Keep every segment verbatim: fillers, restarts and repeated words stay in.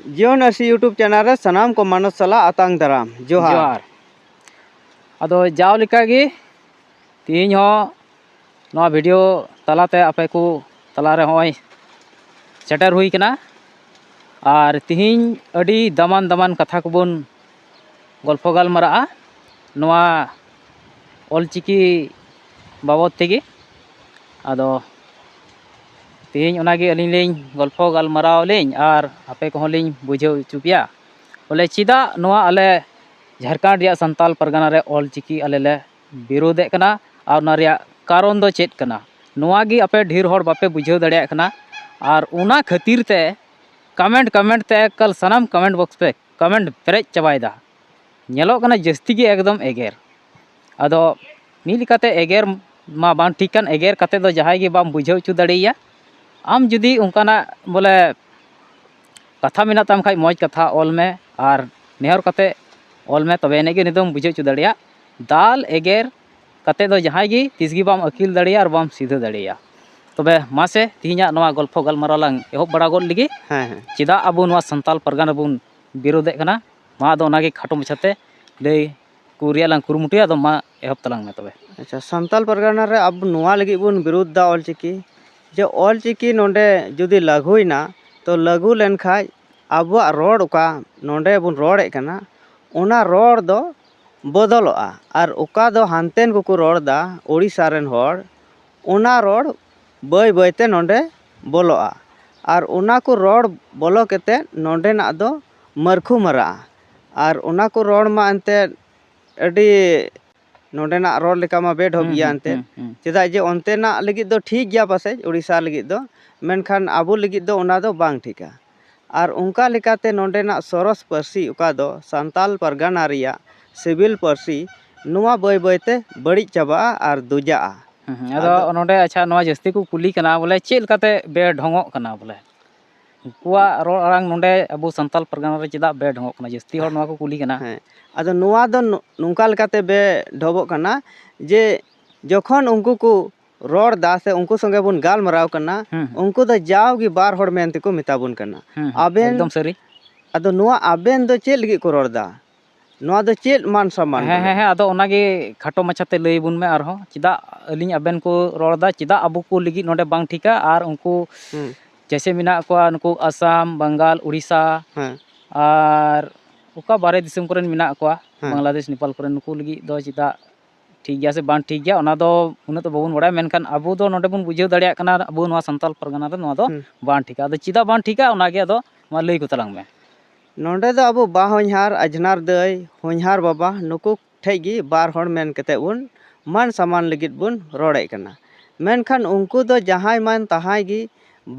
ᱡᱤᱭᱚᱱ ᱟᱹᱨᱥᱤ YouTube channel ᱨᱮ ᱥᱟᱱᱟᱢ ᱠᱚ ᱢᱟᱱᱚᱛ ᱥᱟᱞᱟᱜ ᱟᱛᱟᱝ ᱫᱟᱨᱟᱢ ᱡᱚᱦᱟᱨ᱾ ᱡᱚᱦᱟᱨ᱾ ᱟᱫᱚ ᱡᱟᱣ ᱞᱮᱠᱟᱜᱮ ᱛᱮᱦᱮᱧ ᱦᱚᱸ ᱱᱚᱣᱟ ᱵᱷᱤᱰᱤᱭᱳ ᱛᱟᱞᱟᱛᱮ ᱟᱯᱮ ᱠᱚ ᱛᱟᱞᱟᱨᱮ ᱦᱚᱸᱜᱼᱚᱭ ᱥᱮᱴᱮᱨ ᱦᱩᱭ ᱠᱟᱱᱟ᱾ ᱟᱨ ᱛᱮᱦᱮᱧ ᱟᱹᱰᱤ ᱫᱟᱢᱟᱱ ᱫᱟᱢᱟᱱ ᱠᱟᱛᱷᱟ ᱠᱚᱵᱚᱱ ᱜᱚᱞᱯᱷᱚ ᱜᱟᱞᱢᱟᱨᱟᱜᱼᱟ ᱱᱚᱣᱟ ᱚᱞᱪᱤᱠᱤ ᱵᱟᱵᱚᱫ ᱛᱮᱜᱮ᱾ ᱟᱫᱚ ᱛᱮᱦᱮᱧ ᱚᱱᱟᱜᱮ ᱟᱹᱞᱤᱧ ᱞᱤᱧ ᱜᱚᱞᱯᱷᱚ ᱜᱟᱞᱢᱟᱨᱟᱣ ᱟᱹᱞᱤᱧ ᱟᱨ ᱟᱯᱮ ᱠᱚᱦᱚᱸ ᱞᱤᱧ ᱵᱩᱡᱷᱟᱹᱣ ᱦᱚᱪᱚ ᱯᱮᱭᱟ, ᱵᱚᱞᱮ ᱪᱮᱫᱟᱜ ᱱᱚᱣᱟ ᱟᱞᱮ ᱡᱷᱟᱲᱠᱷᱚᱸᱰ ᱨᱮᱭᱟᱜ ᱥᱟᱱᱛᱟᱞ ᱯᱟᱨᱜᱟᱱᱟ ᱨᱮ ᱚᱞᱪᱤᱠᱤ ᱟᱞᱮ ᱞᱮ ᱵᱤᱨᱳᱫᱷᱮᱫ ᱠᱟᱱᱟ ᱟᱨ ᱚᱱᱟ ᱨᱮᱭᱟᱜ ᱠᱟᱨᱚᱱ ᱫᱚ ᱪᱮᱫ ᱠᱟᱱᱟ, ᱱᱚᱣᱟ ᱜᱮ ᱟᱯᱮ ᱰᱷᱮᱨ ᱦᱚᱲ ᱵᱟᱯᱮ ᱵᱩᱡᱷᱟᱹᱣ ᱫᱟᱲᱮᱭᱟᱜ ᱠᱟᱱᱟ᱾ ᱟᱨ ᱚᱱᱟ ᱠᱷᱟᱹᱛᱤᱨ ᱛᱮ ᱠᱚᱢᱮᱱᱴ ᱠᱚᱢᱮᱱᱴ ᱛᱮ ᱮᱠᱟᱞ ᱥᱟᱱᱟᱢ ᱠᱚᱢᱮᱱᱴ ᱵᱚᱠᱥ ᱯᱮ ᱠᱚᱢᱮᱱᱴ ᱯᱮᱨᱮᱡ ᱪᱟᱵᱟᱭᱮᱫᱟ᱾ ᱧᱮᱞᱚᱜ ᱠᱟᱱᱟ ᱡᱟᱹᱥᱛᱤ ᱜᱮ ᱮᱠᱫᱚᱢ ᱮᱜᱮᱨ᱾ ᱟᱫᱚ ᱢᱤᱫ ᱞᱮᱠᱟᱛᱮ ᱮᱜᱮᱨ ᱢᱟ ᱵᱟᱝ ᱴᱷᱤᱠ ᱠᱟᱱ, ᱮᱜᱮᱨ ᱠᱟᱛᱮ ᱫᱚ ᱡᱟᱦᱟᱸᱭ ᱜᱮ ᱵᱟᱢ ᱵᱩᱡᱷᱟᱹᱣ ᱦᱚᱪᱚ ᱫᱟᱲᱮᱭᱟᱭᱟ᱾ ᱟᱢ ᱡᱩᱫᱤ ᱚᱱᱠᱟᱱᱟᱜ ᱵᱚᱞᱮ ᱠᱟᱛᱷᱟ ᱢᱮᱱᱟᱜ ᱛᱟᱢ ᱠᱷᱟᱡ ᱢᱚᱡᱽ ᱠᱟᱛᱷᱟ ᱚᱞ ᱢᱮ ᱟᱨ ᱱᱮᱦᱚᱨ ᱠᱟᱛᱮ ᱚᱞ ᱢᱮ, ᱛᱚᱵᱮ ᱮᱱᱮᱡ ᱜᱮ ᱩᱱᱤ ᱫᱚᱢ ᱵᱩᱡᱷᱟᱹᱣ ᱦᱚᱪᱚ ᱫᱟᱲᱮᱭᱟᱜ᱾ ᱫᱟᱞ ᱮᱜᱮᱨ ᱠᱟᱛᱮ ᱫᱚ ᱡᱟᱦᱟᱸᱭ ᱜᱮ ᱛᱤᱥ ᱜᱮ ᱵᱟᱢ ᱟᱹᱠᱤᱞ ᱫᱟᱲᱮᱭᱟᱜᱼᱟ ᱟᱨ ᱵᱟᱢ ᱥᱤᱫᱷᱟᱹ ᱫᱟᱲᱮᱭᱟᱜᱼᱟ᱾ ᱛᱚᱵᱮ ᱢᱟᱥᱮ ᱛᱮᱦᱮᱧᱟᱜ ᱱᱚᱣᱟ ᱜᱚᱞᱯᱷᱚ ᱜᱟᱞᱢᱟᱨᱟᱣ ᱞᱟᱝ ᱮᱦᱚᱵ ᱵᱟᱲᱟ ᱜᱚᱫ ᱞᱮᱜᱮ᱾ ᱦᱮᱸ, ᱦᱮᱸ᱾ ᱪᱮᱫᱟᱜ ᱟᱵᱚ ᱱᱚᱣᱟ ᱥᱟᱱᱛᱟᱞ ᱯᱟᱨᱜᱟᱱᱟ ᱵᱚᱱ ᱵᱤᱨᱳᱫᱷᱮᱫ ᱠᱟᱱᱟ? ᱢᱟ ᱟᱫᱚ ᱚᱱᱟᱜᱮ ᱠᱷᱟᱴᱚ ᱢᱟᱪᱷᱟᱛᱮ ᱞᱟᱹᱭ ᱠᱚ ᱨᱮᱭᱟᱜ ᱞᱟᱝ ᱠᱩᱨᱩᱢᱩᱴᱩᱭᱟ᱾ ᱟᱫᱚ ᱢᱟ ᱮᱦᱚᱵ ᱛᱟᱞᱟᱝ ᱢᱮ ᱛᱚᱵᱮ᱾ ᱟᱪᱪᱷᱟ, ᱥᱟᱱᱛᱟᱞ ᱯᱟᱨᱜᱟᱱᱟ ᱨᱮ ᱟᱵᱚ ᱱᱚᱣᱟ ᱞᱟᱹᱜᱤᱫ ᱵᱚᱱ ᱵᱤᱨᱳᱫᱷ ᱫᱟ ᱚᱞᱪᱤᱠᱤ, ᱡᱮ ᱚᱞᱪᱤᱠᱤ ᱱᱚᱰᱮ ᱡᱩᱫᱤ ᱞᱟᱹᱜᱩᱭᱮᱱᱟ, ᱛᱚ ᱞᱟᱹᱜᱩ ᱞᱮᱱᱠᱷᱟᱡ ᱟᱵᱚᱣᱟᱜ ᱨᱚᱲ ᱚᱠᱟ ᱱᱚᱰᱮ ᱵᱚᱱ ᱨᱚᱲᱮᱫ ᱠᱟᱱᱟ, ᱚᱱᱟ ᱨᱚᱲ ᱫᱚ ᱵᱚᱫᱚᱞᱚᱜᱼᱟ᱾ ᱟᱨ ᱚᱠᱟ ᱫᱚ ᱦᱟᱱᱛᱮᱱ ᱠᱚᱠᱚ ᱨᱚᱲ ᱫᱟ ᱳᱰᱤᱥᱟ ᱨᱮᱱ ᱦᱚᱲ, ᱚᱱᱟ ᱨᱚᱲ ᱵᱟᱹᱭ ᱵᱟᱹᱭᱛᱮ ᱱᱚᱰᱮ ᱵᱚᱞᱚᱜᱼᱟ᱾ ᱟᱨ ᱚᱱᱟ ᱠᱚ ᱨᱚᱲ ᱵᱚᱞᱚ ᱠᱟᱛᱮᱫ ᱱᱚᱰᱮᱱᱟᱜ ᱫᱚ ᱢᱟᱹᱨᱠᱷᱩ ᱢᱟᱨᱟᱜᱼᱟ᱾ ᱟᱨ ᱚᱱᱟ ᱠᱚ ᱨᱚᱲ ᱢᱟ ᱮᱱᱛᱮᱫ ᱟᱹᱰᱤ ᱱᱚᱰᱮᱱᱟᱜ ᱨᱚᱲ ᱞᱮᱠᱟ ᱢᱟ ᱵᱮᱰᱷᱚᱵ ᱦᱩᱸ, ᱜᱮᱭᱟ ᱦᱩᱸ, ᱮᱱᱛᱮᱫ᱾ ᱦᱩᱸ, ᱦᱩᱸ᱾ ᱪᱮᱫᱟᱜ ᱡᱮ ᱚᱱᱛᱮᱱᱟᱜ ᱞᱟᱹᱜᱤᱫ ᱫᱚ ᱴᱷᱤᱠ ᱜᱮᱭᱟ ᱯᱟᱥᱮᱡ, ᱩᱲᱤᱥᱥᱟ ᱞᱟᱹᱜᱤᱫ ᱫᱚ, ᱢᱮᱱᱠᱷᱟᱱ ᱟᱵᱚ ᱞᱟᱹᱜᱤᱫ ᱫᱚ ᱚᱱᱟ ᱫᱚ ᱵᱟᱝ ᱴᱷᱤᱠᱟ᱾ ᱟᱨ ᱚᱱᱠᱟ ᱞᱮᱠᱟᱛᱮ ᱱᱚᱰᱮᱱᱟᱜ ᱥᱚᱨᱚᱥ ᱯᱟᱹᱨᱥᱤ, ᱚᱠᱟ ᱫᱚ ᱥᱟᱱᱛᱟᱞ ᱯᱟᱨᱜᱟᱱᱟ ᱨᱮᱭᱟᱜ ᱥᱤᱵᱤᱞ ᱯᱟᱹᱨᱥᱤ, ᱱᱚᱣᱟ ᱵᱟᱹᱭ ᱵᱟᱹᱭᱛᱮ ᱵᱟᱹᱲᱤᱡ ᱪᱟᱵᱟᱜᱼᱟ ᱟᱨ ᱫᱩᱡᱟᱜᱼᱟ᱾ ᱦᱩᱸ, ᱦᱩᱸ᱾ ᱟᱫᱚ ᱟᱫᱚ ᱱᱚᱰᱮ, ᱟᱪᱪᱷᱟ, ᱱᱚᱣᱟ ᱡᱟᱹᱥᱛᱤ ᱠᱚ ᱠᱩᱞᱤ ᱠᱟᱱᱟ, ᱵᱚᱞᱮ ᱪᱮᱫ ᱞᱮᱠᱟᱛᱮ ᱵᱮᱰᱷᱚᱝᱚᱜ ᱠᱟᱱᱟ? ᱵᱚᱞᱮ ᱩᱱᱠᱩᱣᱟᱜ ᱨᱚᱲ ᱟᱲᱟᱝ ᱱᱚᱰᱮ ᱟᱵᱚ ᱥᱟᱱᱛᱟᱞ ᱯᱟᱨᱜᱟᱱᱟ ᱨᱮ ᱪᱮᱫᱟᱜ ᱵᱮᱰᱷᱚᱝᱚᱜ ᱠᱟᱱᱟ? ᱡᱟᱹᱥᱛᱤ ᱦᱚᱲ ᱱᱚᱣᱟ ᱠᱚ ᱠᱩᱞᱤ ᱠᱟᱱᱟ᱾ ᱦᱮᱸ, ᱟᱫᱚ ᱱᱚᱣᱟ ᱫᱚ ᱱᱚ-, ᱱᱚᱝᱠᱟ ᱞᱮᱠᱟᱛᱮ ᱵᱮᱰᱷᱚᱵᱚᱜ ᱠᱟᱱᱟ ᱡᱮ ᱡᱚᱠᱷᱚᱱ ᱩᱱᱠᱩ ᱠᱚ ᱨᱚᱲ ᱫᱟ ᱥᱮ ᱩᱱᱠᱩ ᱥᱚᱸᱜᱮ ᱵᱚᱱ ᱜᱟᱞᱢᱟᱨᱟᱣ ᱠᱟᱱᱟ, ᱦᱩᱸ, ᱦᱩᱸ᱾ ᱩᱱᱠᱩ ᱫᱚ ᱡᱟᱣᱜᱮ ᱵᱟᱨ ᱦᱚᱲ ᱢᱮᱱ ᱛᱮᱠᱚ ᱢᱮᱛᱟ ᱵᱚᱱ ᱠᱟᱱᱟ᱾ ᱦᱩᱸ, ᱦᱩᱸ, ᱟᱵᱮᱱ, ᱮᱠᱫᱚᱢ ᱥᱟᱹᱨᱤ᱾ ᱟᱫᱚ ᱱᱚᱣᱟ ᱟᱵᱮᱱ ᱫᱚ ᱪᱮᱫ ᱞᱟᱹᱜᱤᱫ ᱠᱚ ᱨᱚᱲ ᱫᱟ? ᱱᱚᱣᱟ ᱫᱚ ᱪᱮᱫ ᱢᱟᱱ ᱥᱚᱢᱢᱟᱱ ᱦᱮᱸ, ᱠᱟᱱᱟ? ᱦᱮᱸ, ᱦᱮᱸ, ᱟᱫᱚ ᱚᱱᱟᱜᱮ ᱠᱷᱟᱴᱚ ᱢᱟᱪᱷᱟᱛᱮ ᱞᱟᱹᱭ ᱟᱵᱚᱱ ᱢᱮ ᱟᱨᱦᱚᱸ᱾ ᱪᱮᱫᱟᱜ ᱟᱹᱞᱤᱧ ᱟᱵᱮᱱ ᱠᱚ ᱨᱚᱲ ᱫᱟ? ᱪᱮᱫᱟᱜ ᱟᱵᱚ ᱠᱚ ᱞᱟᱹᱜᱤᱫ ᱱᱚᱰᱮ ᱵᱟᱝ ᱴᱷᱤᱠᱟ? ᱟᱨ ᱩᱱᱠᱩ ᱦᱩᱸ᱾ ᱡᱮᱭᱥᱮ ᱢᱮᱱᱟᱜ ᱠᱚᱣᱟ ᱱᱩᱠᱩ ᱟᱥᱟᱢ, ᱵᱟᱝᱜᱟᱞ, ᱩᱲᱤᱥᱥᱟ ᱦᱮᱸ᱾ ᱟᱨ ᱚᱠᱟ ᱵᱟᱦᱨᱮ ᱫᱤᱥᱚᱢ ᱠᱚᱨᱮᱱ ᱢᱮᱱᱟᱜ ᱠᱚᱣᱟ, ᱦᱮᱸ᱾ ᱵᱟᱝᱞᱟᱫᱮᱥ, ᱱᱮᱯᱟᱞ ᱠᱚᱨᱮᱱ, ᱱᱩᱠᱩ ᱞᱟᱹᱜᱤᱫ ᱫᱚ ᱪᱮᱫᱟᱜ ᱴᱷᱤᱠ ᱜᱮᱭᱟ ᱥᱮ ᱵᱟᱝ ᱴᱷᱤᱠ ᱜᱮᱭᱟ, ᱚᱱᱟ ᱫᱚ ᱩᱱᱟᱹᱜ ᱫᱚ ᱵᱟᱵᱚᱱ ᱵᱟᱲᱟᱭᱟ, ᱢᱮᱱᱠᱷᱟᱱ ᱟᱵᱚ ᱫᱚ ᱱᱚᱰᱮ ᱵᱚᱱ ᱵᱩᱡᱷᱟᱹᱣ ᱫᱟᱲᱮᱭᱟᱜ ᱠᱟᱱᱟ, ᱟᱵᱚ ᱱᱚᱣᱟ ᱥᱟᱱᱛᱟᱞ ᱯᱟᱨᱜᱟᱱᱟ ᱨᱮ ᱱᱚᱣᱟ ᱫᱚ ᱦᱩᱸ᱾ ᱵᱟᱝ ᱴᱷᱤᱠᱟ᱾ ᱟᱫᱚ ᱪᱮᱫᱟᱜ ᱵᱟᱝ ᱴᱷᱤᱠᱟ, ᱚᱱᱟᱜᱮ ᱟᱫᱚ ᱢᱟ ᱞᱟᱹᱭ ᱠᱚ ᱛᱟᱞᱟᱝ ᱢᱮ᱾ ᱱᱚᱰᱮ ᱫᱚ ᱟᱵᱚ ᱵᱟᱦᱚᱧᱦᱟᱨ, ᱟᱡᱷᱱᱟᱨ ᱫᱟᱹᱭ, ᱦᱚᱧᱦᱟᱨ ᱵᱟᱵᱟ, ᱱᱩᱠᱩ ᱴᱷᱮᱡ ᱜᱮ ᱵᱟᱨ ᱦᱚᱲ ᱢᱮᱱ ᱠᱟᱛᱮ ᱵᱚᱱ ᱢᱟᱱ ᱥᱚᱢᱢᱟᱱ ᱞᱟᱹᱜᱤᱫ ᱵᱚᱱ ᱨᱚᱲᱮᱫ ᱠᱟᱱᱟ᱾ ᱢᱮᱱᱠᱷᱟᱱ ᱩᱱᱠᱩ ᱫᱚ ᱡᱟᱦᱟᱸᱭ ᱢᱟᱱ ᱛᱟᱦᱟᱸᱭ ᱜᱮ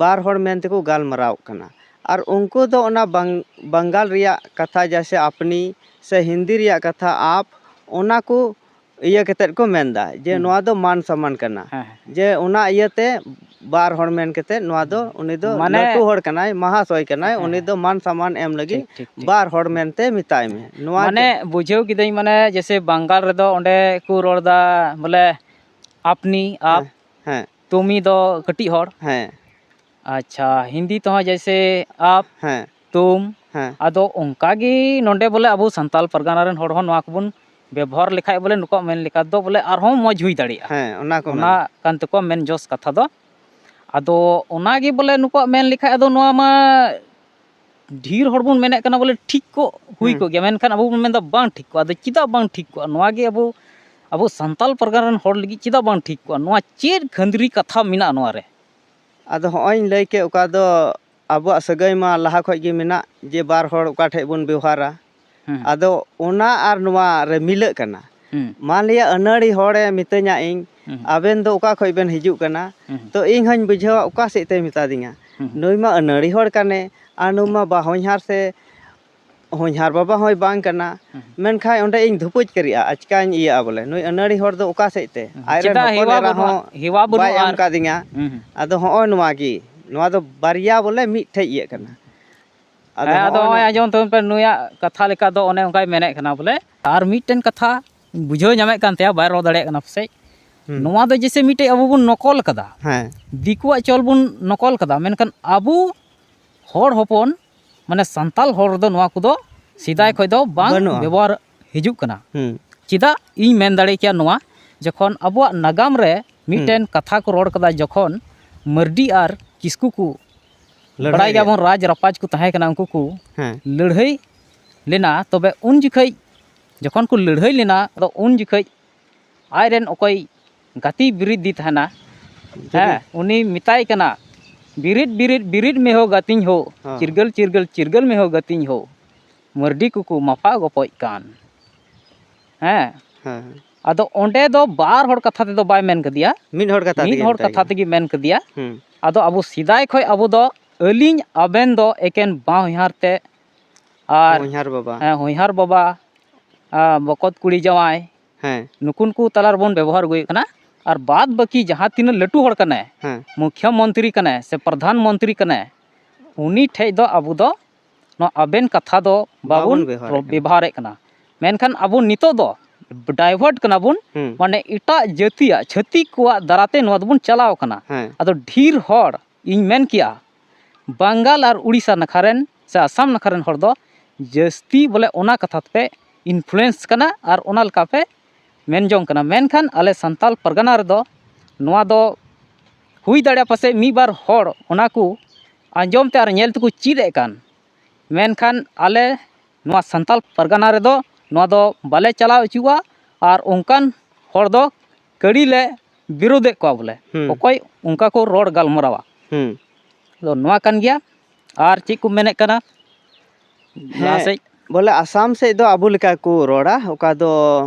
ᱵᱟᱨ ᱦᱚᱲ ᱢᱮᱱ ᱛᱮᱠᱚ ᱜᱟᱞᱢᱟᱨᱟᱣ ᱠᱟᱱᱟ᱾ ᱟᱨ ᱩᱱᱠᱩ ᱫᱚ ᱚᱱᱟ ᱵᱟᱝ-, ᱵᱟᱝᱜᱟᱞ ᱨᱮᱭᱟᱜ ᱠᱟᱛᱷᱟ ᱡᱮᱭᱥᱮ ᱟᱯᱱᱤ ᱥᱮ ᱦᱤᱱᱫᱤ ᱨᱮᱭᱟᱜ ᱠᱟᱛᱷᱟ ᱟᱯ, ᱚᱱᱟ ᱠᱚ ᱤᱭᱟᱹ ᱠᱟᱛᱮᱫ ᱠᱚ ᱢᱮᱱᱫᱟ ᱡᱮ ᱦᱩᱸ᱾ ᱱᱚᱣᱟ ᱫᱚ ᱢᱟᱱ ᱥᱚᱢᱢᱟᱱ ᱠᱟᱱᱟ᱾ ᱦᱮᱸ, ᱦᱮᱸ᱾ ᱡᱮ ᱚᱱᱟ ᱤᱭᱟᱹᱛᱮ ᱵᱟᱨ ᱦᱚᱲ ᱢᱮᱱ ᱠᱟᱛᱮᱫ ᱱᱚᱣᱟ ᱫᱚ ᱩᱱᱤ ᱫᱚ ᱢᱟᱱᱮ ᱞᱟᱹᱴᱩ ᱦᱚᱲ ᱠᱟᱱᱟᱭ, ᱢᱟᱦᱟᱥᱚᱭ ᱠᱟᱱᱟᱭ, ᱦᱮᱸ, ᱩᱱᱤ ᱦᱮᱸ᱾ ᱫᱚ ᱢᱟᱱ ᱥᱚᱢᱢᱟᱱ ᱮᱢ ᱞᱟᱹᱜᱤᱫ ᱴᱷᱤᱠ, ᱴᱷᱤᱠ, ᱴᱷᱤᱠ᱾ ᱵᱟᱨ ᱦᱚᱲ ᱢᱮᱱᱛᱮ ᱢᱮᱛᱟᱭ ᱢᱮ᱾ ᱱᱚᱣᱟ ᱢᱟᱱᱮ ᱡᱮ ᱵᱩᱡᱷᱟᱹᱣ ᱠᱤᱫᱟᱹᱧ, ᱢᱟᱱᱮ ᱡᱮᱭᱥᱮ ᱵᱟᱝᱜᱟᱞ ᱨᱮᱫᱚ ᱚᱸᱰᱮ ᱠᱚ ᱨᱚᱲ ᱫᱟ ᱵᱚᱞᱮ ᱟᱯᱱᱤ, ᱟᱯ, ᱦᱮᱸ, ᱦᱮᱸ᱾ ᱛᱩᱢᱤ ᱫᱚ ᱠᱟᱹᱴᱤᱡ ᱦᱚᱲ᱾ ᱦᱮᱸ᱾ ᱟᱪᱪᱷᱟ, ᱦᱤᱱᱫᱤ ᱛᱮᱦᱚᱸ ᱡᱮᱭᱥᱮ ᱟᱯ, ᱦᱮᱸ᱾ ᱛᱩᱢ᱾ ᱦᱮᱸ᱾ ᱟᱫᱚ ᱚᱱᱠᱟ ᱜᱮ ᱱᱚᱰᱮ ᱵᱚᱞᱮ ᱟᱵᱚ ᱥᱟᱱᱛᱟᱞ ᱯᱟᱨᱜᱟᱱᱟ ᱨᱮᱱ ᱦᱚᱲ ᱦᱚᱸ ᱱᱚᱣᱟ ᱠᱚᱵᱚᱱ ᱵᱮᱵᱚᱦᱟᱨ ᱞᱮᱠᱷᱟᱡ ᱵᱚᱞᱮ ᱱᱩᱠᱩᱣᱟᱜ ᱢᱮᱱ ᱞᱮᱠᱟ ᱫᱚ ᱵᱚᱞᱮ ᱟᱨᱦᱚᱸ ᱢᱚᱡᱽ ᱦᱩᱭ ᱫᱟᱲᱮᱭᱟᱜᱼᱟ᱾ ᱦᱮᱸ, ᱚᱱᱟ ᱠᱚ ᱚᱱᱟ ᱢᱮᱱ᱾ ᱠᱟᱱ ᱛᱟᱠᱚᱣᱟ ᱢᱮᱱ ᱡᱚᱥ ᱠᱟᱛᱷᱟ ᱫᱚ᱾ ᱟᱫᱚ ᱚᱱᱟ ᱜᱮ ᱵᱚᱞᱮ ᱱᱩᱠᱩᱣᱟᱜ ᱢᱮᱱ ᱞᱮᱠᱷᱟᱡ ᱟᱫᱚ ᱱᱚᱣᱟ ᱢᱟ ᱰᱷᱮᱨ ᱦᱚᱲ ᱵᱚᱱ ᱢᱮᱱᱮᱫ ᱠᱟᱱᱟ ᱵᱚᱞᱮ ᱴᱷᱤᱠ ᱠᱚᱜ ᱦᱩᱭ ᱦᱩᱸ᱾ ᱠᱚᱜ ᱜᱮᱭᱟ, ᱢᱮᱱᱠᱷᱟᱱ ᱟᱵᱚ ᱵᱚᱱ ᱢᱮᱱᱫᱟ ᱵᱟᱝ ᱴᱷᱤᱠ ᱠᱚᱜᱼᱟ᱾ ᱟᱫᱚ ᱪᱮᱫᱟᱜ ᱵᱟᱝ ᱴᱷᱤᱠ ᱠᱚᱜᱼᱟ? ᱱᱚᱣᱟ ᱜᱮ ᱟᱵᱚ, ᱟᱵᱚ ᱥᱟᱱᱛᱟᱞ ᱯᱟᱨᱜᱟᱱᱟ ᱨᱮᱱ ᱦᱚᱲ ᱞᱟᱹᱜᱤᱫ ᱪᱮᱫᱟᱜ ᱵᱟᱝ ᱴᱷᱤᱠ ᱠᱚᱜᱼᱟ? ᱱᱚᱣᱟ ᱪᱮᱫ ᱠᱷᱟᱹᱱᱫᱽᱨᱤ ᱠᱟᱛᱷᱟ ᱢᱮᱱᱟᱜᱼᱟ ᱱᱚᱣᱟ ᱨᱮ? ᱟᱫᱚ ᱦᱚᱸᱜᱼᱚᱭ ᱤᱧ ᱞᱟᱹᱭ ᱠᱮᱫ, ᱚᱠᱟ ᱫᱚ ᱟᱵᱚᱣᱟᱜ ᱥᱟᱹᱜᱟᱹᱭ ᱢᱟ ᱞᱟᱦᱟ ᱠᱷᱚᱡ ᱜᱮ ᱢᱮᱱᱟᱜ, ᱡᱮ ᱵᱟᱨ ᱦᱚᱲ ᱚᱠᱟ ᱴᱷᱮᱡ ᱵᱚᱱ ᱵᱮᱣᱦᱟᱨᱟ᱾ ᱦᱩᱸ᱾ ᱟᱫᱚ ᱚᱱᱟ ᱟᱨ ᱱᱚᱣᱟ ᱨᱮ ᱢᱤᱞᱟᱹᱜ ᱠᱟᱱᱟ᱾ ᱦᱩᱸ᱾ ᱢᱟᱱᱞᱤᱭᱟ ᱟᱹᱱᱟᱹᱲᱤ ᱦᱚᱲᱮ ᱢᱤᱛᱟᱹᱧᱟ ᱤᱧ, ᱦᱩᱸ᱾ ᱟᱵᱮᱱ ᱫᱚ ᱚᱠᱟ ᱠᱷᱚᱡ ᱵᱮᱱ ᱦᱤᱡᱩᱜ ᱠᱟᱱᱟ? ᱦᱩᱸ᱾ ᱛᱚ ᱤᱧ ᱦᱚᱧ ᱵᱩᱡᱷᱟᱹᱣᱟ ᱚᱠᱟ ᱥᱮᱫ ᱛᱮᱭ ᱢᱮᱛᱟ ᱫᱤᱧᱟ᱾ ᱦᱩᱸ᱾ ᱱᱩᱭ ᱢᱟ ᱟᱹᱱᱟᱹᱲᱤ ᱦᱚᱲ ᱠᱟᱱᱮ, ᱟᱨ ᱱᱩᱭ ᱢᱟ ᱵᱟ ᱦᱚᱧᱦᱟᱨ ᱥᱮ ᱦᱚᱧᱦᱟᱨ ᱵᱟᱵᱟ ᱦᱚᱸᱭ ᱵᱟᱝ ᱠᱟᱱᱟ᱾ ᱦᱩᱸ᱾ ᱢᱮᱱᱠᱷᱟᱱ ᱚᱸᱰᱮ ᱤᱧ ᱫᱷᱩᱯᱩᱪ ᱠᱟᱹᱨᱤᱜᱼᱟ, ᱟᱪᱠᱟᱧ ᱤᱭᱟᱹᱜᱼᱟ ᱵᱚᱞᱮ, ᱱᱩᱭ ᱟᱹᱱᱟᱹᱲᱤ ᱦᱚᱲ ᱫᱚ ᱚᱠᱟ ᱥᱮᱫ ᱛᱮ? ᱦᱩᱸ᱾ ᱟᱡᱨᱮᱱ ᱪᱮᱫᱟᱜ ᱦᱚᱯᱚᱱ ᱦᱮᱣᱟ ᱮᱨᱟ ᱵᱟᱹᱱᱩᱜᱼᱟ, ᱦᱚᱸ ᱦᱮᱣᱟ ᱵᱟᱭ ᱵᱟᱹᱱᱩᱜᱼᱟ ᱮᱢ ᱟᱨ ᱠᱟᱫᱤᱧᱟ᱾ ᱦᱩᱸ, ᱦᱩᱸ᱾ ᱟᱫᱚ ᱦᱚᱸᱜᱼᱚᱭ ᱱᱚᱣᱟ ᱜᱮ, ᱱᱚᱣᱟ ᱫᱚ ᱵᱟᱨᱭᱟ ᱵᱚᱞᱮ ᱢᱤᱫ ᱴᱷᱮᱡ ᱤᱭᱟᱹᱜ ᱠᱟᱱᱟ᱾ ᱟᱫᱚ ᱦᱮᱸ, ᱟᱫᱚ ᱦᱚᱸᱜᱼᱚᱭ ᱱᱚᱜᱼᱚᱭ ᱱᱚᱣᱟ ᱟᱸᱡᱚᱢ ᱛᱟᱵᱚᱱ ᱯᱮ, ᱱᱩᱭᱟᱜ ᱠᱟᱛᱷᱟ ᱞᱮᱠᱟ ᱫᱚ ᱚᱱᱮ ᱚᱱᱠᱟᱭ ᱢᱮᱱᱮᱫ ᱠᱟᱱᱟ ᱵᱚᱞᱮ᱾ ᱟᱨ ᱢᱤᱫᱴᱮᱱ ᱠᱟᱛᱷᱟ ᱵᱩᱡᱷᱟᱹᱣ ᱧᱟᱢᱮᱫ ᱠᱟᱱ ᱛᱟᱭᱟ, ᱵᱟᱭ ᱨᱚᱲ ᱫᱟᱲᱮᱭᱟᱜ ᱠᱟᱱᱟ ᱯᱟᱥᱮᱡ᱾ ᱦᱩᱸ᱾ ᱱᱚᱣᱟ ᱫᱚ ᱡᱮᱭᱥᱮ ᱢᱤᱫᱴᱮᱡ ᱟᱵᱚ ᱵᱚᱱ ᱱᱚᱠᱚᱞ ᱠᱟᱫᱟ᱾ ᱦᱮᱸ᱾ ᱫᱤᱠᱩᱣᱟᱜ ᱪᱚᱞ ᱵᱚᱱ ᱱᱚᱠᱚᱞ ᱠᱟᱫᱟ, ᱢᱮᱱᱠᱷᱟᱱ ᱟᱵᱚ ᱦᱚᱲ ᱦᱚᱯᱚᱱ, ᱢᱟᱱᱮ ᱥᱟᱱᱛᱟᱞ ᱦᱚᱲ ᱨᱮᱫᱚ ᱱᱚᱣᱟ ᱠᱚᱫᱚ ᱥᱮᱫᱟᱭ ᱠᱷᱚᱡ ᱫᱚ ᱵᱟᱝ ᱵᱟᱹᱱᱩᱜᱼᱟ᱾ ᱵᱮᱵᱚᱦᱟᱨ ᱦᱤᱡᱩᱜ ᱠᱟᱱᱟ᱾ ᱦᱩᱸ᱾ ᱪᱮᱫᱟᱜ ᱤᱧ ᱢᱮᱱ ᱫᱟᱲᱮ ᱠᱮᱭᱟ ᱱᱚᱣᱟ, ᱡᱚᱠᱷᱚᱱ ᱟᱵᱚᱣᱟᱜ ᱱᱟᱜᱟᱢ ᱨᱮ ᱢᱤᱫᱴᱮᱱ ᱦᱩᱸ᱾ ᱠᱟᱛᱷᱟ ᱠᱚ ᱨᱚᱲ ᱠᱟᱫᱟ, ᱡᱚᱠᱷᱚᱱ ᱢᱟᱹᱨᱰᱤ ᱟᱨ ᱠᱤᱥᱠᱩ ᱠᱚ ᱞᱟᱹᱲᱦᱟᱹᱭ ᱵᱟᱲᱟᱭ ᱨᱮᱭᱟᱜ᱾ ᱜᱮᱭᱟᱵᱚᱱ, ᱨᱟᱡᱽ ᱨᱟᱯᱟᱡᱽ ᱠᱚ ᱛᱟᱦᱮᱸ ᱠᱟᱱᱟ, ᱩᱱᱠᱩ ᱠᱚ ᱦᱮᱸ᱾ ᱞᱟᱹᱲᱦᱟᱹᱭ ᱞᱮᱱᱟ᱾ ᱛᱚᱵᱮ ᱩᱱ ᱡᱚᱠᱷᱮᱡ ᱡᱚᱠᱷᱚᱱ ᱠᱚ ᱞᱟᱹᱲᱦᱟᱹᱭ ᱞᱮᱱᱟ, ᱟᱫᱚ ᱩᱱ ᱡᱚᱠᱷᱮᱡ ᱟᱡ ᱨᱮᱱ ᱚᱠᱚᱭ ᱜᱟᱛᱮ ᱵᱤᱨᱤᱫ ᱫᱤ ᱛᱟᱦᱮᱱᱟ, ᱡᱩᱫᱤ ᱦᱮᱸ, ᱩᱱᱤ ᱢᱮᱛᱟᱭ ᱠᱟᱱᱟ, "ᱵᱤᱨᱤᱫ, ᱵᱤᱨᱤᱫ, ᱵᱤᱨᱤᱫ ᱢᱮ ᱦᱳ ᱜᱟᱛᱤᱧ ᱦᱳ, ᱦᱮᱸ᱾ ᱪᱤᱨᱜᱟᱹᱞ, ᱪᱤᱨᱜᱟᱹᱞ, ᱪᱤᱨᱜᱟᱹᱞ ᱢᱮ ᱦᱳ ᱜᱟᱛᱤᱧ ᱦᱳ, ᱢᱟᱹᱨᱰᱤ ᱠᱚᱠᱚ ᱢᱟᱯᱟ ᱜᱚᱯᱚᱡ ᱠᱟᱱ᱾" ᱦᱮᱸ᱾ ᱦᱮᱸ, ᱦᱮᱸ᱾ ᱟᱫᱚ ᱚᱸᱰᱮ ᱫᱚ ᱵᱟᱨ ᱦᱚᱲ ᱠᱟᱛᱷᱟ ᱛᱮᱫᱚ ᱵᱟᱭ ᱢᱮᱱ ᱠᱟᱫᱮᱭᱟ, ᱢᱤᱫ ᱦᱚᱲ ᱠᱟᱛᱷᱟ ᱢᱤᱫ ᱛᱮᱜᱮ ᱦᱚᱲ ᱢᱮᱛᱟᱭ ᱠᱟᱛᱷᱟ ᱠᱟᱱᱟ᱾ ᱛᱮᱜᱮ ᱢᱮᱱ ᱠᱟᱫᱮᱭᱟ᱾ ᱦᱩᱸ᱾ ᱟᱫᱚ ᱟᱵᱚ ᱥᱮᱫᱟᱭ ᱠᱷᱚᱡ ᱟᱵᱚ ᱫᱚ ᱟᱹᱞᱤᱧ ᱟᱵᱮᱱ ᱫᱚ ᱮᱠᱮᱱ ᱵᱟᱦᱚᱧᱦᱟᱨ ᱛᱮ ᱟᱨ ᱦᱚᱧᱦᱟᱨ ᱵᱟᱵᱟ᱾ ᱦᱮᱸ, ᱦᱚᱧᱦᱟᱨ ᱵᱟᱵᱟ, ᱟᱨ ᱵᱚᱠᱚᱛ ᱠᱩᱲᱤ ᱡᱟᱶᱟᱭ, ᱦᱮᱸ᱾ ᱱᱩᱠᱩ ᱱᱩᱠᱩ ᱛᱟᱞᱟ ᱨᱮᱵᱚᱱ ᱵᱮᱵᱚᱦᱟᱨ ᱟᱹᱜᱩᱭᱮᱫ ᱠᱟᱱᱟ᱾ ᱟᱨ ᱵᱟᱫ ᱵᱟᱹᱠᱤ ᱡᱟᱦᱟᱸ ᱛᱤᱱᱟᱹᱜ ᱞᱟᱹᱴᱩ ᱦᱚᱲ ᱠᱟᱱᱟᱭ, ᱦᱮᱸ᱾ ᱢᱩᱠᱷᱭᱚ ᱢᱚᱱᱛᱨᱤ ᱠᱟᱱᱟᱭ ᱥᱮ ᱯᱨᱚᱫᱷᱟᱱ ᱢᱚᱱᱛᱨᱤ ᱠᱟᱱᱟᱭ, ᱩᱱᱤ ᱴᱷᱮᱡ ᱫᱚ ᱟᱵᱚ ᱫᱚ ᱱᱚᱣᱟ ᱟᱵᱮᱱ ᱠᱟᱛᱷᱟ ᱫᱚ ᱵᱟᱵᱚᱱ ᱵᱟᱵᱚᱱ ᱵᱮᱣᱦᱟᱨᱮᱫ ᱠᱟᱱᱟ᱾ ᱵᱮᱵᱚᱦᱟᱨᱮᱫ ᱠᱟᱱᱟ᱾ ᱢᱮᱱᱠᱷᱟᱱ ᱟᱵᱚ ᱱᱤᱛᱚᱜ ᱫᱚ divert ᱠᱟᱱᱟ ᱵᱚᱱ, ᱦᱩᱸ᱾ ᱢᱟᱱᱮ ᱮᱴᱟᱜ ᱡᱟᱹᱛᱤᱭᱟᱜ, ᱪᱷᱟᱹᱛᱤᱠ ᱠᱚᱣᱟᱜ ᱫᱟᱨᱟᱛᱮ ᱱᱚᱣᱟ ᱫᱚᱵᱚᱱ ᱪᱟᱞᱟᱣ ᱠᱟᱱᱟ᱾ ᱦᱮᱸ᱾ ᱟᱫᱚ ᱰᱷᱮᱨ ᱦᱚᱲ, ᱤᱧ ᱢᱮᱱ ᱠᱮᱭᱟ, ᱵᱟᱝᱜᱟᱞ ᱟᱨ ᱩᱲᱤᱥᱥᱟ ᱱᱟᱠᱷᱟ ᱨᱮᱱ ᱥᱮ ᱟᱥᱟᱢ ᱱᱟᱠᱷᱟ ᱨᱮᱱ ᱦᱚᱲ ᱫᱚ ᱡᱟᱹᱥᱛᱤ ᱵᱚᱞᱮ ᱚᱱᱟ ᱠᱟᱛᱷᱟ ᱛᱮᱯᱮ influence ᱠᱟᱱᱟ ᱟᱨ ᱚᱱᱟ ᱞᱮᱠᱟ ᱯᱮ ᱢᱮᱱ ᱡᱚᱝ ᱠᱟᱱᱟ᱾ ᱢᱮᱱᱠᱷᱟᱱ ᱟᱞᱮ ᱥᱟᱱᱛᱟᱞ ᱯᱟᱨᱜᱟᱱᱟ ᱨᱮᱫᱚ ᱱᱚᱣᱟ ᱫᱚ ᱦᱩᱭ ᱫᱟᱲᱮᱭᱟᱜᱼᱟ, ᱯᱟᱥᱮᱡ ᱢᱤᱫ ᱵᱟᱨ ᱦᱚᱲ ᱚᱱᱟ ᱠᱚ ᱟᱸᱡᱚᱢ ᱛᱮ ᱟᱨ ᱧᱮᱞ ᱛᱮᱠᱚ ᱪᱮᱫ ᱮᱫ ᱠᱟᱱ, ᱢᱮᱱᱠᱷᱟᱱ ᱟᱞᱮ ᱱᱚᱣᱟ ᱥᱟᱱᱛᱟᱞ ᱯᱟᱨᱜᱟᱱᱟ ᱨᱮᱫᱚ ᱱᱚᱣᱟ ᱫᱚ ᱵᱟᱞᱮ ᱪᱟᱞᱟᱣ ᱦᱚᱪᱚᱣᱟᱜᱼᱟ᱾ ᱟᱨ ᱚᱱᱠᱟᱱ ᱦᱚᱲ ᱫᱚ ᱠᱟᱹᱲᱤ ᱞᱮ ᱵᱤᱨᱳᱫᱮᱫ ᱠᱚᱣᱟ ᱵᱚᱞᱮ, ᱦᱩᱸ᱾ ᱚᱠᱚᱭ ᱚᱱᱠᱟ ᱠᱚ ᱨᱚᱲ ᱜᱟᱞᱢᱟᱨᱟᱣᱟ᱾ ᱦᱩᱸ᱾ ᱟᱫᱚ ᱱᱚᱣᱟ ᱠᱟᱱ ᱜᱮᱭᱟ᱾ ᱟᱨ ᱪᱮᱫ ᱠᱚ ᱢᱮᱱᱮᱫ ᱠᱟᱱᱟ ᱞᱟᱦᱟ ᱦᱮᱸ, ᱥᱮᱫ? ᱵᱚᱞᱮ ᱟᱥᱟᱢ ᱥᱮᱫ ᱫᱚ ᱟᱵᱚ ᱞᱮᱠᱟ ᱠᱚ ᱨᱚᱲᱟ, ᱚᱠᱟ ᱫᱚ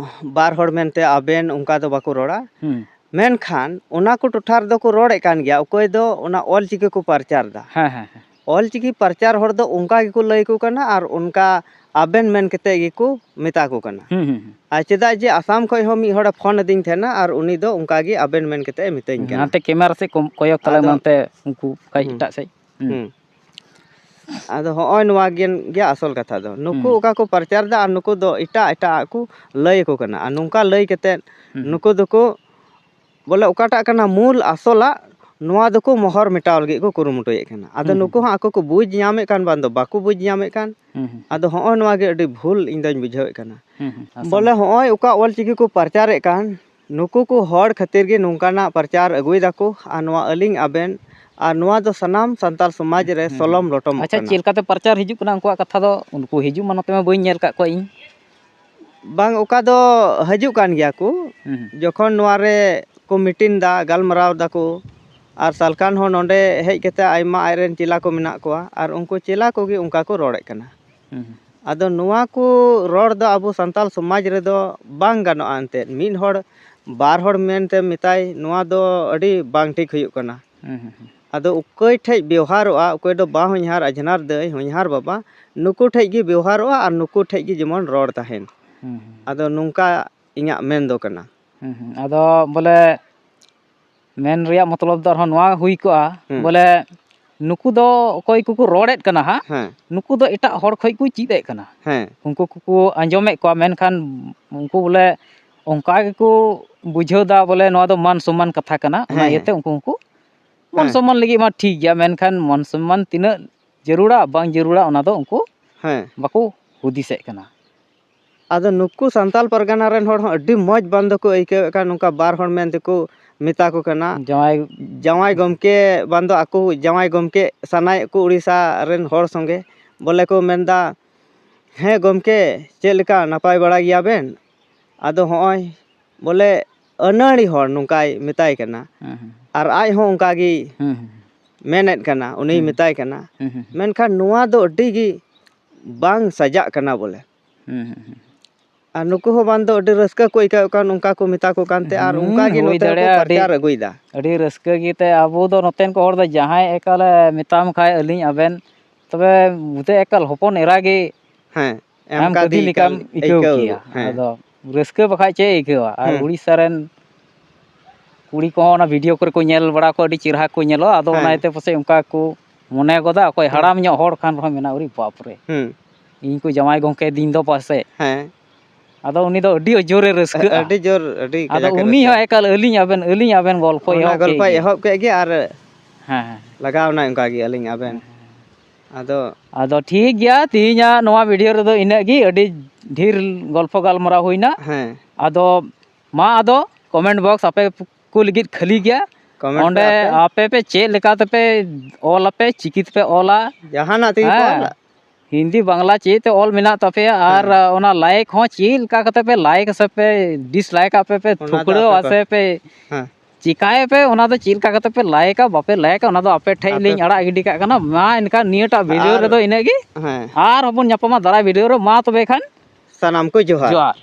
ᱵᱟᱨ ᱦᱚᱲ ᱢᱮᱱᱛᱮ ᱟᱵᱮᱱ, ᱚᱱᱠᱟ ᱫᱚ ᱵᱟᱠᱚ ᱨᱚᱲᱟ᱾ ᱦᱩᱸ᱾ ᱢᱮᱱᱠᱷᱟᱱ ᱚᱱᱟ ᱠᱚ ᱴᱚᱴᱷᱟ ᱨᱮᱫᱚ ᱠᱚ ᱨᱚᱲᱮᱫ ᱠᱟᱱ ᱜᱮᱭᱟ, ᱚᱠᱚᱭ ᱫᱚ ᱚᱱᱟ ᱚᱞ ᱪᱤᱠᱤ ᱠᱚ ᱯᱟᱨᱪᱟᱨ ᱮᱫᱟ᱾ ᱦᱮᱸ, ᱦᱮᱸ, ᱦᱮᱸ᱾ ᱚᱞ ᱪᱤᱠᱤ ᱯᱟᱨᱪᱟᱨ ᱦᱚᱲ ᱫᱚ ᱚᱱᱠᱟ ᱜᱮᱠᱚ ᱞᱟᱹᱭ ᱟᱠᱚ ᱠᱟᱱᱟ ᱟᱨ ᱚᱱᱠᱟ ᱟᱵᱮᱱ ᱢᱮᱱ ᱠᱟᱛᱮ ᱜᱮᱠᱚ ᱢᱮᱛᱟ ᱠᱚ ᱠᱟᱱᱟ᱾ ᱦᱩᱸ, ᱦᱩᱸ, ᱦᱩᱸ᱾ ᱟᱨ ᱪᱮᱫᱟᱜ ᱡᱮ ᱟᱥᱟᱢ ᱠᱷᱚᱡ ᱦᱚᱸ ᱢᱤᱫ ᱦᱚᱲᱮ ᱯᱷᱳᱱ ᱟᱹᱫᱤᱧ ᱛᱟᱦᱮᱱᱟ ᱟᱨ ᱩᱱᱤ ᱫᱚ ᱚᱱᱠᱟ ᱜᱮ ᱟᱵᱮᱱ ᱢᱮᱱ ᱠᱟᱛᱮ ᱮ ᱢᱤᱛᱟᱹᱧ ᱦᱩᱸ, ᱠᱟᱱᱟ᱾ ᱦᱟᱱᱛᱮ ᱠᱮᱢᱮᱨᱟ ᱥᱮᱫ ᱠᱚ ᱠᱚᱭᱚᱜ ᱛᱟᱞᱟᱝ ᱢᱮ, ᱟᱫᱚ ᱦᱟᱱᱛᱮ ᱩᱱᱠᱩ ᱠᱷᱚᱡ ᱦᱩᱸ᱾ ᱮᱴᱟᱜ ᱥᱮᱫ᱾ ᱦᱩᱸ᱾ ᱦᱩᱸ᱾ ᱟᱫᱚ ᱦᱚᱸᱜᱼᱚᱭ ᱱᱚᱣᱟ ᱜᱮ, ᱜᱮ ᱟᱥᱚᱞ ᱠᱟᱛᱷᱟ ᱫᱚ᱾ ᱱᱩᱠᱩ ᱦᱩᱸ᱾ ᱚᱠᱟ ᱠᱚ ᱯᱨᱚᱪᱟᱨ ᱫᱟ ᱟᱨ ᱱᱩᱠᱩ ᱫᱚ ᱮᱴᱟᱜ ᱮᱴᱟᱜ ᱠᱚ ᱞᱟᱹᱭ ᱟᱠᱚ ᱠᱟᱱᱟ᱾ ᱟᱨ ᱱᱚᱝᱠᱟ ᱞᱟᱹᱭ ᱠᱟᱛᱮᱫ ᱦᱩᱸ᱾ ᱱᱩᱠᱩ ᱫᱚᱠᱚ ᱵᱚᱞᱮ ᱚᱠᱟᱴᱟᱜ ᱠᱟᱱᱟ ᱢᱩᱞ ᱟᱥᱚᱞᱟᱜ, ᱱᱚᱣᱟ ᱫᱚᱠᱚ ᱢᱚᱦᱚᱨ ᱢᱮᱴᱟᱣ ᱞᱟᱹᱜᱤᱫ ᱠᱚ ᱠᱩᱨᱩᱢᱩᱴᱩᱭᱮᱫ ᱠᱟᱱᱟ᱾ ᱟᱫᱚ ᱦᱩᱸ, ᱱᱩᱠᱩ ᱦᱩᱸ᱾ ᱦᱚᱸ ᱟᱠᱚ ᱠᱚ ᱵᱩᱡᱽ ᱧᱟᱢᱮᱫ ᱠᱟᱱ ᱵᱟᱝ ᱫᱚ ᱵᱟᱠᱚ ᱵᱩᱡᱽ ᱧᱟᱢᱮᱫ ᱠᱟᱱ᱾ ᱦᱩᱸ, ᱦᱩᱸ᱾ ᱟᱫᱚ ᱦᱚᱸᱜᱼᱚ ᱱᱚᱣᱟ ᱜᱮ ᱟᱹᱰᱤ ᱵᱷᱩᱞ ᱤᱧ ᱫᱚᱧ ᱵᱩᱡᱷᱟᱹᱣᱮᱫ ᱠᱟᱱᱟ᱾ ᱦᱩᱸ, ᱦᱩᱸ᱾ ᱟᱥᱟᱢ᱾ ᱵᱚᱞᱮ ᱦᱚᱸᱜᱼᱚᱭ ᱚᱠᱟ ᱚᱞ ᱪᱤᱠᱤ ᱠᱚ ᱯᱨᱚᱪᱟᱨᱮᱫ ᱠᱟᱱ, ᱱᱩᱠᱩ ᱠᱚ ᱦᱚᱲ ᱠᱷᱟᱹᱛᱤᱨ ᱜᱮ ᱱᱚᱝᱠᱟᱱᱟᱜ ᱯᱨᱚᱪᱟᱨ ᱟᱹᱜᱩᱭ ᱫᱟᱠᱚ, ᱟᱨ ᱱᱚᱣᱟ ᱟᱹᱞᱤᱧ ᱟᱵᱮᱱ, ᱟᱨ ᱱᱚᱣᱟ ᱫᱚ ᱥᱟᱱᱟᱢ ᱥᱟᱱᱛᱟᱞ ᱥᱚᱢᱟᱡᱽ ᱨᱮ ᱦᱩᱸ, ᱦᱩᱸ᱾ ᱥᱚᱞᱚᱢ ᱞᱚᱴᱚᱢᱚᱜ ᱟᱪᱪᱷᱟ, ᱠᱟᱱᱟ᱾ ᱪᱮᱫ ᱞᱮᱠᱟᱛᱮ ᱯᱨᱚᱪᱟᱨ ᱦᱤᱡᱩᱜ ᱠᱟᱱᱟ ᱩᱱᱠᱩᱣᱟᱜ ᱠᱟᱛᱷᱟ ᱫᱚ? ᱩᱱᱠᱩ ᱦᱤᱡᱩᱜ ᱢᱟ ᱱᱚᱛᱮ ᱢᱟ ᱵᱟᱹᱧ ᱧᱮᱞ ᱠᱟᱜ ᱠᱚᱣᱟ ᱤᱧ᱾ ᱵᱟᱝ, ᱚᱠᱟ ᱫᱚ ᱦᱤᱡᱩᱜ ᱠᱟᱱ ᱜᱮᱭᱟ ᱠᱚ᱾ ᱦᱩᱸ, ᱦᱩᱸ᱾ ᱡᱚᱠᱷᱚᱱ ᱱᱚᱣᱟ ᱨᱮ ᱠᱚ ᱢᱤᱴᱤᱝ ᱫᱟ, ᱜᱟᱞᱢᱟᱨᱟᱣ ᱫᱟᱠᱚ, ᱟᱨ ᱥᱟᱞᱠᱷᱟᱱ ᱦᱚᱸ ᱱᱚᱰᱮ ᱦᱮᱡ ᱠᱟᱛᱮ ᱟᱭᱢᱟ ᱟᱡᱨᱮᱱ ᱪᱮᱞᱟ ᱠᱚ ᱢᱮᱱᱟᱜ ᱠᱚᱣᱟ, ᱟᱨ ᱩᱱᱠᱩ ᱪᱮᱞᱟ ᱠᱚᱜᱮ ᱚᱱᱠᱟ ᱠᱚ ᱨᱚᱲᱮᱫ ᱠᱟᱱᱟ᱾ ᱦᱩᱸ, ᱦᱩᱸ᱾ ᱟᱫᱚ ᱱᱚᱣᱟ ᱠᱚ ᱨᱚᱲ ᱫᱚ ᱟᱵᱚ ᱥᱟᱱᱛᱟᱞ ᱥᱚᱢᱟᱡᱽ ᱨᱮᱫᱚ ᱵᱟᱝ ᱜᱟᱱᱚᱜᱼᱟ᱾ ᱮᱱᱛᱮᱫ ᱢᱤᱫ ᱦᱚᱲ ᱵᱟᱨ ᱦᱚᱲ ᱢᱮᱱᱛᱮ ᱢᱮᱛᱟᱭ, ᱱᱚᱣᱟ ᱫᱚ ᱟᱹᱰᱤ ᱵᱟᱝ ᱴᱷᱤᱠ ᱦᱩᱭᱩᱜ ᱠᱟᱱᱟ᱾ ᱦᱩᱸ, ᱦᱩᱸ, ᱦᱩᱸ᱾ ᱟᱫᱚ ᱚᱠᱚᱭ ᱴᱷᱮᱡ ᱵᱮᱣᱦᱟᱨᱚᱜᱼᱟ, ᱚᱠᱚᱭ ᱫᱚ ᱵᱟ ᱦᱚᱧᱦᱟᱨ, ᱟᱡᱷᱱᱟᱨ ᱫᱟᱹᱭ, ᱦᱚᱧᱦᱟᱨ ᱵᱟᱵᱟ, ᱱᱩᱠᱩ ᱴᱷᱮᱡ ᱜᱮ ᱵᱮᱣᱦᱟᱨᱚᱜᱼᱟ ᱟᱨ ᱱᱩᱠᱩ ᱴᱷᱮᱡ ᱜᱮ ᱡᱮᱢᱚᱱ ᱨᱚᱲ ᱛᱟᱦᱮᱱ᱾ ᱦᱩᱸ, ᱦᱩᱸ᱾ ᱟᱫᱚ ᱱᱚᱝᱠᱟ ᱤᱧᱟᱹᱜ ᱢᱮᱱ ᱫᱚ ᱠᱟᱱᱟ᱾ ᱦᱩᱸ, ᱦᱩᱸ᱾ ᱟᱫᱚ ᱵᱚᱞᱮ ᱢᱮᱱ ᱨᱮᱭᱟᱜ ᱢᱚᱛᱞᱚᱵ ᱫᱚ ᱟᱨᱦᱚᱸ ᱱᱚᱣᱟ ᱦᱩᱭ ᱠᱚᱜᱼᱟ, ᱦᱩᱸ᱾ ᱵᱚᱞᱮ ᱱᱩᱠᱩ ᱫᱚ ᱚᱠᱚᱭ ᱠᱚᱠᱚ ᱨᱚᱲᱮᱫ ᱠᱟᱱᱟ ᱦᱟᱸᱜ, ᱦᱮᱸ᱾ ᱱᱩᱠᱩ ᱫᱚ ᱮᱴᱟᱜ ᱦᱚᱲ ᱠᱷᱚᱡ ᱠᱚ ᱪᱮᱫ ᱮᱫ ᱠᱟᱱᱟ᱾ ᱦᱮᱸ᱾ ᱩᱱᱠᱩ ᱠᱚᱠᱚ ᱟᱸᱡᱚᱢᱮᱫ ᱠᱚᱣᱟ, ᱢᱮᱱᱠᱷᱟᱱ ᱩᱱᱠᱩ ᱵᱚᱞᱮ ᱚᱱᱠᱟ ᱜᱮᱠᱚ ᱵᱩᱡᱷᱟᱹᱣ ᱫᱟ ᱵᱚᱞᱮ ᱱᱚᱣᱟ ᱫᱚ ᱢᱟᱱ ᱥᱚᱢᱢᱟᱱ ᱠᱟᱛᱷᱟ ᱠᱟᱱᱟ, ᱚᱱᱟ ᱦᱮᱸ, ᱤᱭᱟᱹᱛᱮ ᱦᱮᱸ᱾ ᱩᱱᱠᱩ ᱦᱚᱸᱠᱚ ᱢᱟᱱ ᱦᱮᱸ᱾ ᱥᱚᱢᱢᱟᱱ ᱞᱟᱹᱜᱤᱫ ᱢᱟ ᱴᱷᱤᱠ ᱜᱮᱭᱟ, ᱢᱮᱱᱠᱷᱟᱱ ᱢᱟᱱ ᱥᱚᱢᱢᱟᱱ ᱛᱤᱱᱟᱹᱜ ᱡᱟᱹᱨᱩᱲᱟ ᱵᱟᱝ ᱡᱟᱹᱨᱩᱲᱟ ᱚᱱᱟ ᱫᱚ ᱩᱱᱠᱩ ᱦᱮᱸ᱾ ᱵᱟᱠᱚ ᱦᱩᱫᱤᱥᱮᱫ ᱠᱟᱱᱟ᱾ ᱟᱫᱚ ᱱᱩᱠᱩ ᱥᱟᱱᱛᱟᱞ ᱯᱟᱨᱜᱟᱱᱟ ᱨᱮᱱ ᱦᱚᱲ ᱦᱚᱸ ᱟᱹᱰᱤ ᱢᱚᱡᱽ ᱵᱟᱝ ᱫᱚᱠᱚ ᱟᱹᱭᱠᱟᱹᱣᱮᱫ ᱠᱟᱱ, ᱱᱚᱝᱠᱟ ᱵᱟᱨ ᱦᱚᱲ ᱢᱮᱱ ᱛᱮᱠᱚ ᱢᱮᱛᱟ ᱠᱚ ᱠᱟᱱᱟ᱾ ᱡᱟᱶᱟᱭ ᱡᱟᱶᱟᱭ ᱜᱚᱢᱠᱮ ᱵᱟᱝ ᱫᱚ ᱟᱠᱚ ᱡᱟᱶᱟᱭ ᱜᱚᱢᱠᱮ ᱥᱟᱱᱟᱭᱮᱫ ᱠᱚ ᱩᱲᱤᱥᱥᱟ ᱨᱮᱱ ᱦᱚᱲ ᱥᱚᱸᱜᱮ, ᱵᱚᱞᱮ ᱠᱚ ᱢᱮᱱᱫᱟ, "ᱦᱮᱸ ᱜᱚᱢᱠᱮ, ᱪᱮᱫ ᱞᱮᱠᱟ ᱱᱟᱯᱟᱭ ᱵᱟᱲᱟ ᱜᱮᱭᱟ ᱵᱮᱱ?" ᱟᱫᱚ ᱦᱚᱸᱜᱼᱚᱭ ᱵᱚᱞᱮ ᱟᱹᱱᱟᱹᱲᱤ ᱦᱚᱲ ᱱᱚᱝᱠᱟᱭ ᱢᱮᱛᱟᱭ ᱠᱟᱱᱟ᱾ ᱦᱮᱸ, ᱦᱮᱸ᱾ ᱟᱨ ᱟᱡ ᱦᱚᱸ ᱚᱱᱠᱟ ᱜᱮ ᱦᱮᱸ, ᱦᱮᱸ᱾ ᱢᱮᱱᱮᱫ ᱠᱟᱱᱟ, ᱩᱱᱤᱭ ᱦᱮᱸ᱾ ᱢᱮᱛᱟᱭ ᱠᱟᱱᱟ᱾ ᱦᱮᱸ, ᱦᱮᱸ, ᱦᱮᱸ᱾ ᱢᱮᱱᱠᱷᱟᱱ ᱱᱚᱣᱟ ᱫᱚ ᱟᱹᱰᱤ ᱜᱮ ᱵᱟᱝ ᱥᱟᱡᱟᱜ ᱠᱟᱱᱟ ᱵᱚᱞᱮ᱾ ᱦᱮᱸ, ᱦᱮᱸ, ᱦᱮᱸ᱾ ᱟᱨ ᱱᱩᱠᱩ ᱦᱚᱸ ᱵᱟᱝ ᱫᱚ ᱟᱹᱰᱤ ᱨᱟᱹᱥᱠᱟᱹ ᱠᱚ ᱟᱹᱭᱠᱟᱹᱣᱮᱫ ᱠᱟᱱ, ᱚᱱᱠᱟ ᱠᱚ ᱢᱮᱛᱟ ᱠᱚ ᱠᱟᱱᱛᱮ, ᱟᱨ ᱦᱩᱸ, ᱚᱱᱠᱟ ᱜᱮ ᱦᱩᱭ ᱱᱚᱛᱮ ᱦᱚᱸᱠᱚ ᱫᱟᱲᱮᱭᱟᱜᱼᱟ, ᱟᱹᱰᱤ, ᱯᱨᱚᱪᱟᱨ ᱟᱹᱜᱩᱭᱮᱫᱟ᱾ ᱟᱹᱰᱤ ᱨᱟᱹᱥᱠᱟᱹ ᱜᱮ ᱛᱮ ᱟᱵᱚ ᱫᱚ ᱱᱚᱛᱮᱱ ᱠᱚ ᱦᱚᱲ ᱫᱚ ᱡᱟᱦᱟᱸᱭ ᱮᱠᱟᱞᱮ ᱢᱮᱛᱟᱢ ᱠᱷᱟᱡ ᱟᱹᱞᱤᱧ ᱟᱵᱮᱱ, ᱛᱚᱵᱮ ᱵᱩᱫᱷᱮ ᱮᱠᱟᱞ ᱦᱚᱯᱚᱱ ᱮᱨᱟ ᱜᱮ ᱦᱮᱸ, ᱮᱢ ᱟᱢ ᱠᱟᱫᱮ ᱠᱟᱹᱴᱤᱡ ᱞᱮᱠᱟᱢ ᱮᱠᱟᱞ ᱟᱹᱭᱠᱟᱹᱣ ᱟᱹᱭᱠᱟᱹᱣ, ᱠᱮᱭᱟ᱾ ᱦᱮᱸ᱾ ᱟᱫᱚ ᱨᱟᱹᱥᱠᱟᱹ ᱵᱟᱠᱷᱟᱡ ᱪᱮᱫ ᱟᱹᱭᱠᱟᱹᱣᱟ? ᱟᱨ ᱦᱩᱸ᱾ ᱩᱲᱤᱥᱥᱟ ᱨᱮᱱ ᱠᱩᱲᱤ ᱠᱚᱦᱚᱸ ᱚᱱᱟ video ᱠᱚᱨᱮ ᱠᱚ ᱧᱮᱞ ᱵᱟᱲᱟ ᱠᱚ, ᱟᱹᱰᱤ ᱪᱮᱦᱨᱟ ᱠᱚ ᱧᱮᱞᱚᱜᱼᱟ᱾ ᱟᱫᱚ ᱚᱱᱟ ᱦᱮᱸ᱾ ᱤᱭᱟᱹᱛᱮ ᱯᱟᱥᱮᱡ ᱚᱱᱠᱟ ᱠᱚ ᱢᱚᱱᱮ ᱜᱚᱫᱟ, ᱚᱠᱚᱭ ᱦᱩᱸ᱾ ᱦᱟᱲᱟᱢ ᱧᱚᱜ ᱦᱚᱲ ᱠᱷᱟᱱ ᱨᱮᱦᱚᱸ ᱢᱮᱱᱟ, "ᱩᱨᱮ ᱵᱟᱯ ᱨᱮ, ᱦᱩᱸ᱾ ᱤᱧ ᱠᱚ ᱡᱟᱶᱟᱭ ᱜᱚᱢᱠᱮ ᱫᱤᱧ ᱫᱚ ᱯᱟᱥᱮᱡ ᱦᱮᱸ᱾ ᱟᱫᱚ ᱩᱱᱤ ᱫᱚ ᱟᱹᱰᱤ ᱡᱳᱨᱮ ᱨᱟᱹᱥᱠᱟᱹᱜᱼᱟ᱾ ᱟᱹᱰᱤ ᱡᱳᱨ, ᱟᱹᱰᱤ ᱟᱫᱚ ᱠᱟᱡᱟᱠ ᱮ ᱩᱱᱤ ᱦᱚᱸ ᱨᱟᱹᱥᱠᱟᱹᱜᱼᱟ᱾ ᱮᱠᱟᱞ ᱟᱹᱞᱤᱧ ᱟᱵᱮᱱ, ᱟᱹᱞᱤᱧ ᱟᱵᱮᱱ ᱜᱚᱞᱯᱷᱚᱭ ᱚᱱᱟ ᱮᱦᱚᱵ ᱠᱮᱫ ᱜᱚᱞᱯᱷᱚᱭ ᱜᱮ᱾ ᱮᱦᱚᱵ ᱠᱮᱫ ᱜᱮ ᱟᱨ ᱦᱮᱸ, ᱦᱮᱸ᱾ ᱞᱟᱜᱟᱣ ᱮᱱᱟ ᱚᱱᱠᱟ ᱜᱮ ᱟᱹᱞᱤᱧ ᱟᱵᱮᱱ᱾ ᱟᱫᱚ ᱟᱫᱚ ᱴᱷᱤᱠ ᱜᱮᱭᱟ, ᱛᱮᱦᱮᱧᱟᱜ ᱱᱚᱣᱟ video ᱨᱮᱫᱚ ᱤᱱᱟᱹᱜ ᱜᱮ, ᱟᱹᱰᱤ ᱰᱷᱮᱨ ᱜᱚᱞᱯᱷᱚ ᱜᱟᱞᱢᱟᱨᱟᱣ ᱦᱩᱭᱱᱟ᱾ ᱦᱮᱸ᱾ ᱟᱫᱚ ᱢᱟ, ᱟᱫᱚ comment box ᱟᱯᱮ ᱠᱚ ᱞᱟᱹᱜᱤᱫ ᱠᱷᱟᱹᱞᱤ ᱜᱮᱭᱟ᱾ Comment ᱚᱸᱰᱮ ᱯᱮ ᱟᱯᱮ᱾ ᱟᱯᱮ ᱯᱮ ᱪᱮᱫ ᱞᱮᱠᱟ ᱛᱮᱯᱮ ᱚᱞ ᱟᱯᱮ, ᱪᱤᱠᱤ ᱛᱮᱯᱮ ᱚᱞᱟ, ᱡᱟᱦᱟᱱᱟᱜ ᱛᱮᱜᱮ ᱯᱮ ᱦᱮᱸ, ᱚᱞᱟ᱾ ᱦᱤᱱᱫᱤ, ᱵᱟᱝᱞᱟ ᱪᱮᱫ ᱛᱮ ᱚᱞ ᱢᱮᱱᱟᱜ ᱛᱟᱯᱮᱭᱟ, ᱟᱨ ᱦᱮᱸ᱾ ᱚᱱᱟ like ᱦᱚᱸ ᱪᱮᱫ ᱞᱮᱠᱟ ᱠᱟᱛᱮ ᱯᱮ like ᱥᱮ ᱯᱮ dislike ᱟᱯᱮ ᱯᱮ ᱚᱱᱟ ᱫᱚ ᱛᱷᱩᱠᱲᱟᱹᱣᱟ ᱟᱯᱮ ᱯᱮ ᱥᱮ ᱯᱮ ᱦᱮᱸ᱾ ᱪᱤᱠᱟᱹᱭᱟᱯᱮ, ᱚᱱᱟ ᱫᱚ ᱪᱮᱫ ᱞᱮᱠᱟ ᱠᱟᱛᱮ ᱯᱮ like ᱟ, ᱵᱟᱯᱮ like ᱟ, ᱚᱱᱟ ᱫᱚ ᱟᱯᱮ ᱴᱷᱮᱡ ᱟᱯᱮ ᱞᱤᱧ ᱟᱲᱟᱜ ᱜᱤᱰᱤ ᱠᱟᱜ ᱠᱟᱱᱟ᱾ ᱢᱟ, ᱮᱱᱠᱷᱟᱱ ᱱᱤᱭᱟᱹᱴᱟᱜ video ᱟᱨ ᱨᱮᱫᱚ ᱤᱱᱟᱹᱜ ᱜᱮ᱾ ᱦᱮᱸ᱾ ᱟᱨ ᱦᱚᱸᱵᱚᱱ ᱧᱟᱯᱟᱢᱟ ᱫᱟᱨᱟᱭ video ᱨᱮ᱾ ᱢᱟ, ᱛᱚᱵᱮ ᱠᱷᱟᱱ ᱥᱟᱱᱟᱢ ᱠᱚ ᱡᱚᱦᱟᱨ᱾ ᱡᱚᱦᱟᱨ᱾